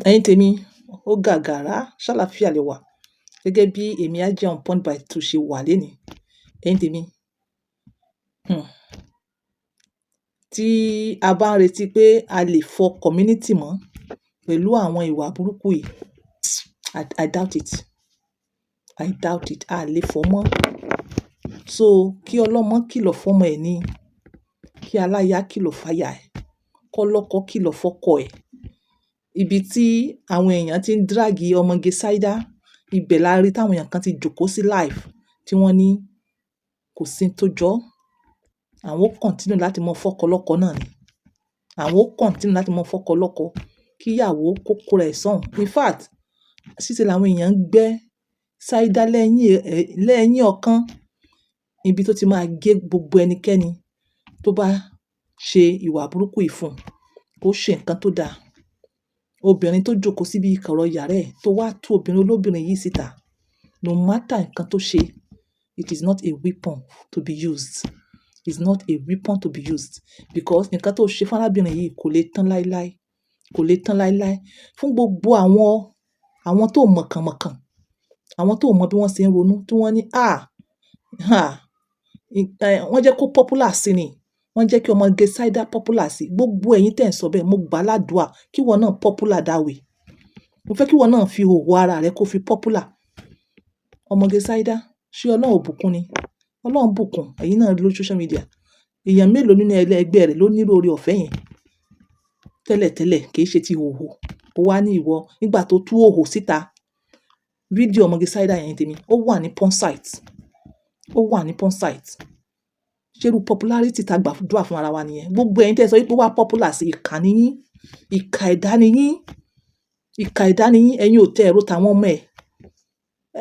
Ẹ̀yin tèmi, ó gàgàrá, ṣàlàáfíà lẹ wà. Gẹ́gẹ́ bí èmi Hajia on point by two ṣe wà lénìí. Ẹ̀yin tèmi, tí a bá ń retí pé a lè fọ community mọ́ pẹ̀lú àwọn ìwà burúkú yìí, I doubt it. I doubt it. A lè fọ mọ́. So kí ọlọ́mọ kìlọ̀ fún ọmọ ẹ̀ ni, kí aláya kìlọ̀ fáya ẹ̀, kọ́ lọ́kọ kìlọ̀ fọ́kọ ẹ̀. Ibi tí àwọn èèyàn tí ń drag ọmọge Saida, ibẹ̀ la rí táwọn èèyàn kan ti jókòó sí live tí wọ́n ní kò sí tó jọ́. Àwọn ó continue láti mọ fọ́kọ lọ́kọ náà ni. Àwọn ó continue láti mọ fọ́kọ lọ́kọ kí ìyàwó kó kóra ẹ̀ sọ́hùn. In fact, ṣíṣe làwọn èèyàn ń gbé Saida lẹ́yìn, lẹ́yìn ọ̀kan, ibi tó ti máa gé gbogbo ẹnikẹ́ni tó bá ṣe ìwà burúkú yìí fún, kó ṣe nǹkan tó da. Obìnrin tó jókòó síbi ìkọ̀rọ̀ yàrá ẹ̀ tó wá tú obìnrin olóbìnrin yìí síta, no matter nǹkan tó ṣe, it is not a weapon to be used. It's not a weapon to be used because nǹkan tó ṣe fún arábìnrin yìí kò lè tán láíláí, kò lè tán láíláí. Fún gbogbo àwọn tó mọ̀kànmọ̀kàn, àwọn tó mọ bí wọ́n ṣe ń ronú, tí wọ́n ní, "Ah, ah, wọ́n jẹ́ kó popular sí ni. Wọ́n jẹ́ kí ọmọge Saida popular sí." Gbogbo ẹ̀yin tí ẹ̀ ń sọ bẹ́ẹ̀, mo gbà ládùrá kí ìwọ náà popular that way. Mo fẹ́ kí ìwọ náà fi ìhòhò ara rẹ kó fi popular. Ọmọge Saida, ṣé Ọlọ́run ò bùkún ni? Ọlọ́run bùkún, ẹ̀yin náà rí lórí social media. Èèyàn mélòó nínú ẹlẹgbẹ́ rẹ̀ ló ní irú oore ọ̀fẹ́ yẹn? Tẹ́lẹ̀tẹ́lẹ̀ kì í ṣe ti ìhòhò. Ó wá ní ìwọ nígbà tó tú ìhòhò síta. Fídíò ọmọge Saida yẹn tèmi, ó wà ní porn site. Ó wà ní porn site. Ṣé irú popularity tá gbàdúrà fún ara wa nìyẹn? Gbogbo ẹ̀yin tí ẹ sọ wípé ó wá popular sí, ìkà ni yín. Ìkà ẹ̀dá ni yín. Ìkà ẹ̀dá ni yín, ẹ̀yin ò tẹ èrò tàwọn ọmọ ẹ̀.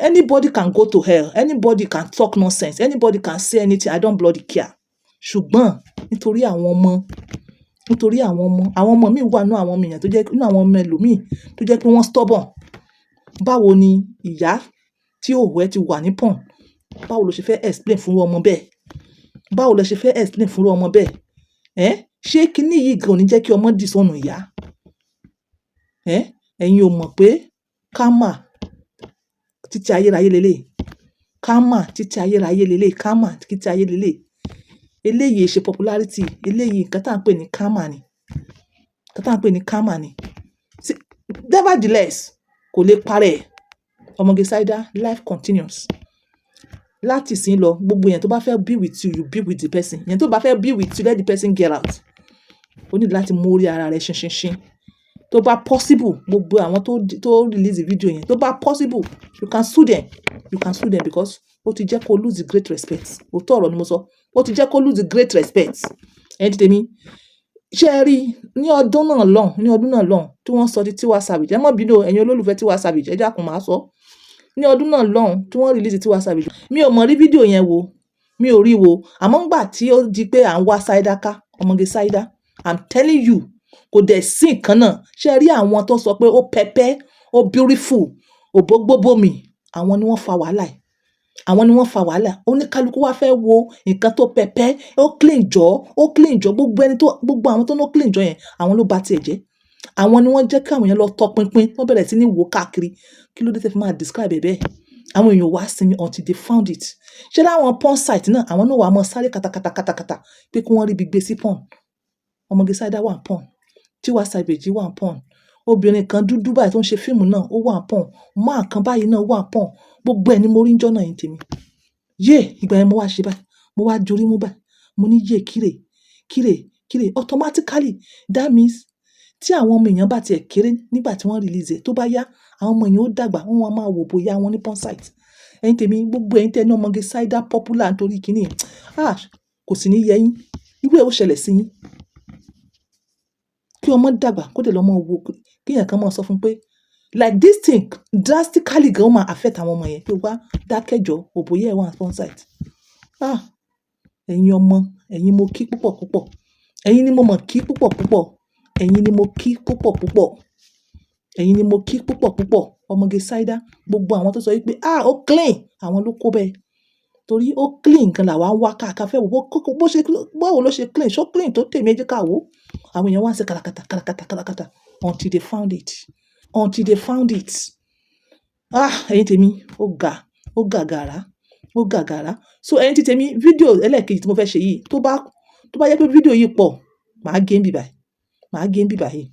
Anybody can go to hell, anybody can talk nonsense, anybody can say anything, I don't bloody care. Ṣùgbọ́n nítorí àwọn ọmọ, nítorí àwọn ọmọ, àwọn ọmọ mi wà nínú àwọn ọmọ èèyàn tó jẹ́, nínú àwọn ọmọ ẹlòmíì tó jẹ́ pé wọ́n stubborn. Báwo ni ìyá tí ìhòhò ẹ ti wà ní porn, báwo lo ṣe fẹ́ explain fún irú ọmọ bẹ́ẹ̀? Báwo lo ṣe fẹ́ explain fún irú ọmọ bẹ́ẹ̀? Ẹ́, ṣé kíní yìí gan ò ní jẹ́ kí ọmọ disown ìyá? Ẹ́, ẹ̀yin ò mọ̀ pé karma títí ayérayé lelé. Karma títí ayérayé lelé. Karma títí ayé lelé. Eléyìí ṣe popularity, eléyìí nǹkan tí à ń pè ní karma ni. Nǹkan tí à ń pè ní karma ni. See, nevertheless, kò lè parẹ́. Ọmọge Saida, life continues. Láti ìsín lọ, gbogbo èèyàn tó bá fẹ́ be with you, you be with the person. Èèyàn tó bá fẹ́ be with you, let the person get out. O need láti mú orí ara rẹ ṣinṣinṣin. Tó bá possible, gbogbo àwọn tó release video yẹn, tó bá possible, you can sue them. You can sue them because ó ti jẹ́ kó lose the great respect. Òótọ́ ọ̀rọ̀ ni mo sọ. Ó ti jẹ́ kó lose the great respect. Ẹ̀yin tí tèmi, ṣé ẹ rí ní ọdún náà lọ́hùn, ní ọdún náà lọ́hùn tí wọ́n sọ di Tiwa Savage. Ẹ má bínú o, ẹ̀yin olólùfẹ́ Tiwa Savage, ẹ dákun máa sọ. Ní ọdún náà lọ́hùn tí wọ́n release Tiwa Savage, mi ò mọ̀ rí fídíò yẹn wò, mi ò rí wò. Àmọ́ nígbà tí ó di pé à ń wá Saida ká, ọmọge Saida, I'm telling you, kò dẹ̀ sí nǹkan náà. Ṣé ẹ rí àwọn tó sọ pé ó pẹpẹ, ó beautiful, òbógbóbómì, àwọn ni wọ́n fa wàhálà ẹ̀. Àwọn ni wọ́n fa wàhálà. Oníkálukú wá fẹ́ wo nǹkan tó pẹpẹ, ó clean jọ, ó clean jọ. Gbogbo ẹni tó, gbogbo àwọn tó ní ó clean jọ yẹn, àwọn ló ba ti ẹ̀ jẹ́. Àwọn ni wọ́n jẹ́ kí àwọn èèyàn lọ tọpinpin, wọ́n bẹ̀rẹ̀ sí ní wò káàkiri. Kí ló dé tí ẹ fi máa describe ẹ̀ bẹ́ẹ̀? Àwọn èèyàn wá sinmi until they found it. Ṣé láwọn porn site náà, àwọn náà wà mọ́ sáré katakata katakata pé kí wọ́n rí ibi gbé sí porn. Ọmọge Saida wà porn. Tiwa Savage wà porn. Obìnrin kan dúdú báyìí tó ń ṣe fíìmù náà ó wà porn. Man kan báyìí náà wà porn. Gbogbo ẹ̀ ni mo rí níjọ́ náà, ẹ̀yin tèmi. Yé! Ìgbà yẹn mo wá ṣe báyìí. Mo wá jorí mú báyìí. Mo ní yé kíre, kíre, kíre. Automatically, that means tí àwọn ọmọ èèyàn bá ti ẹ̀ kéré nígbà tí wọ́n release ẹ̀, tó bá yá, àwọn ọmọ èèyàn ó dàgbà, wọ́n máa máa wò bóyá wọ́n ní porn site. Ẹ̀yin tèmi, gbogbo ẹ̀yin tí ẹ ní ọmọge Saida popular nítorí kíní, ah, kò sì ní yẹ yín. Irú ẹ ó ṣẹlẹ̀ sí yín. Kí ọmọ dàgbà kó dẹ̀ lọ máa wo, kí èèyàn kan máa sọ fún pé like this thing drastically gan ó máa affect àwọn ọmọ yẹn pé wá dákẹ́jọ́, òbò ìyá ẹ wà ní porn site. Ah! Ẹ̀yin ọmọ, ẹ̀yin mo kí púpọ̀ púpọ̀. Ẹ̀yin ni mo mọ̀ kí púpọ̀ púpọ̀. Ẹ̀yin ni mo kí púpọ̀ púpọ̀. Ẹ̀yin ni mo kí púpọ̀ púpọ̀. Ọmọge Saida, gbogbo àwọn tó sọ wípé ah, ó clean, àwọn ló kó bẹ́ẹ̀. Torí ó clean gan là wá ń wá ká ká fẹ́ wò bó ṣe, báwo ló ṣe clean, ṣó clean tó tèmi ẹ jẹ́ ká wò. Àwọn èèyàn wá ń ṣe kàràkàtà, kàràkàtà, kàràkàtà until they found it. until they found it. Ah, ẹ̀yin tèmi, ó ga, ó gàgàrá, ó gàgàrá. So ẹ̀yin tí tèmi, fídíò ẹlẹ́ẹ̀kejì tí mo fẹ́ ṣe yìí, tó bá jẹ́ pé fídíò yìí pọ̀, màá gé níbí báyìí, màá gé níbí báyìí.